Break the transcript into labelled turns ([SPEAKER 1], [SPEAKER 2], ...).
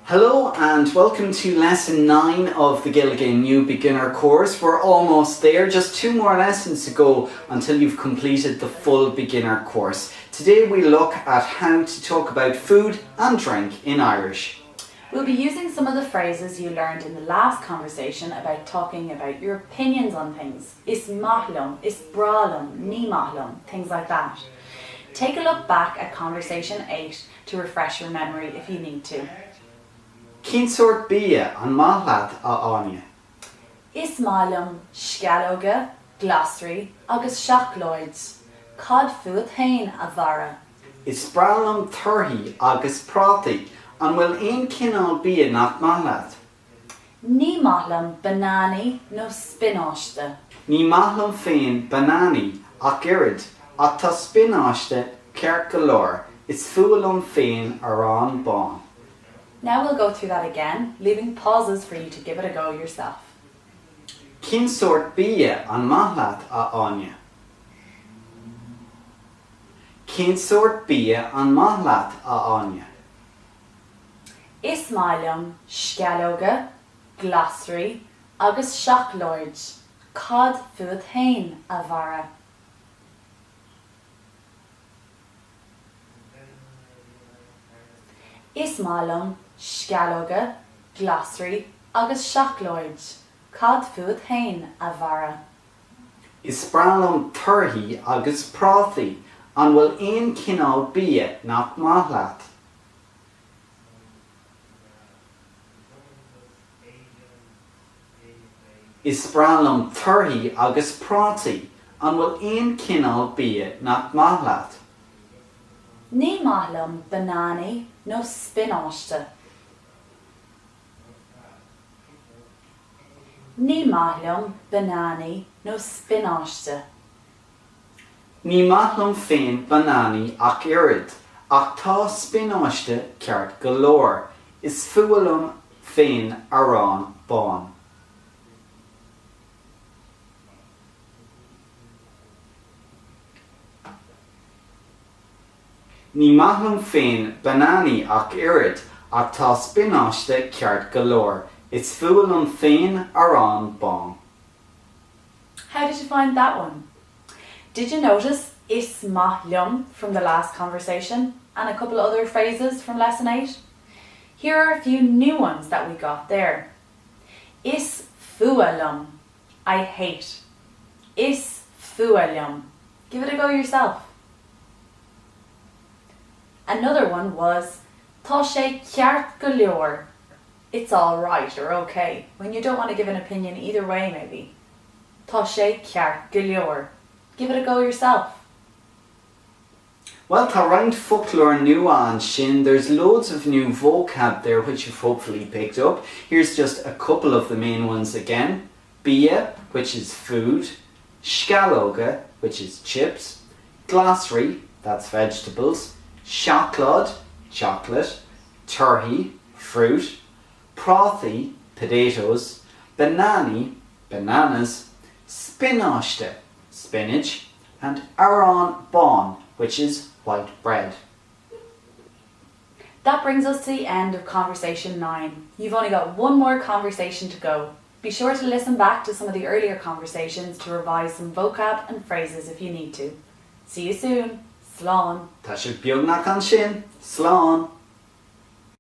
[SPEAKER 1] Hello and welcome to lesson 9 of the Gaeilge Inniu beginner course. We're almost there, just two more lessons to go until you've completed the full beginner course. Today we look at how to talk about food and drink in Irish.
[SPEAKER 2] We'll be using some of the phrases you learned in the last conversation about talking about your opinions on things. Is maith liom, is breá liom, ní maith liom, things like that. Take a look back at conversation 8 to refresh your memory if you need to.
[SPEAKER 1] Cén sórt bia an maith leat, a Áine?
[SPEAKER 2] Is maith liom sceallóga, glasraí agus seacláid. Cad fút féin, a Bharra?
[SPEAKER 1] Is breá liom torthaí agus prátaí. An bhfuil aon chineál bia nach maith leat?
[SPEAKER 2] Ní maith liom bananaí nó spionáiste.
[SPEAKER 1] Ní maith liom féin bananaí ach oiread, ach tá spionáiste ceart go leor, is fuath liom féin arán bán.
[SPEAKER 2] Now we'll go through that again, leaving pauses for you to give it a go yourself.
[SPEAKER 1] Cén sórt bia an maith leat, a Áine? Cén sórt bia an maith leat, a Áine?
[SPEAKER 2] Is maith liom sceallóga, glasraí agus seacláid. Cad fút féin, a Bharra? Is maith liom sceallóga, glasraí agus seacláid. Cad fút féin, a Bharra?
[SPEAKER 1] Is breá liom torthaí agus prátaí. An bhfuil aon chineál bia nach maith leat? Is breá liom torthaí agus prátaí. An bhfuil aon chineál bia nach maith leat?
[SPEAKER 2] Ní maith liom bananaí nó spionáiste. Ní maith liom bananaí nó spionáiste.
[SPEAKER 1] Ní maith liom féin bananaí ach oiread, ach tá spionáiste ceart go leor. Is fuath liom féin arán bán. Ní maith liom féin bananaí ach oiread, ach tá spionáiste ceart go leor. Is fuath liom féin arán bán.
[SPEAKER 2] How did you find that one? Did you notice is maith liom from the last conversation and a couple other phrases from lesson 8? Here are a few new ones that we got there. Is fuath liom, I hate. Is fuath liom. Give it a go yourself. Another one was Tá sé ceart go leor. It's all right or okay when you don't want to give an opinion either way maybe. Tá sé ceart go leor. Give it a go yourself.
[SPEAKER 1] Well, tá roinnt foclóir nua ansin. There's loads of new vocab there which you've hopefully picked up. Here's just a couple of the main ones again. Bia, which is food, sceallóga, which is chips, glasraí, that's vegetables, seacláid, chocolate, torthaí, fruit, prátaí, potatoes, bananaí, bananas, spionáiste, spinach, and arán bán, which is white bread.
[SPEAKER 2] That brings us to the end of conversation 9. You've only got one more conversation to go. Be sure to listen back to some of the earlier conversations to revise some vocab and phrases if you need to. See you soon. Slán.
[SPEAKER 1] Tá sibh beagnach ansin. Slán.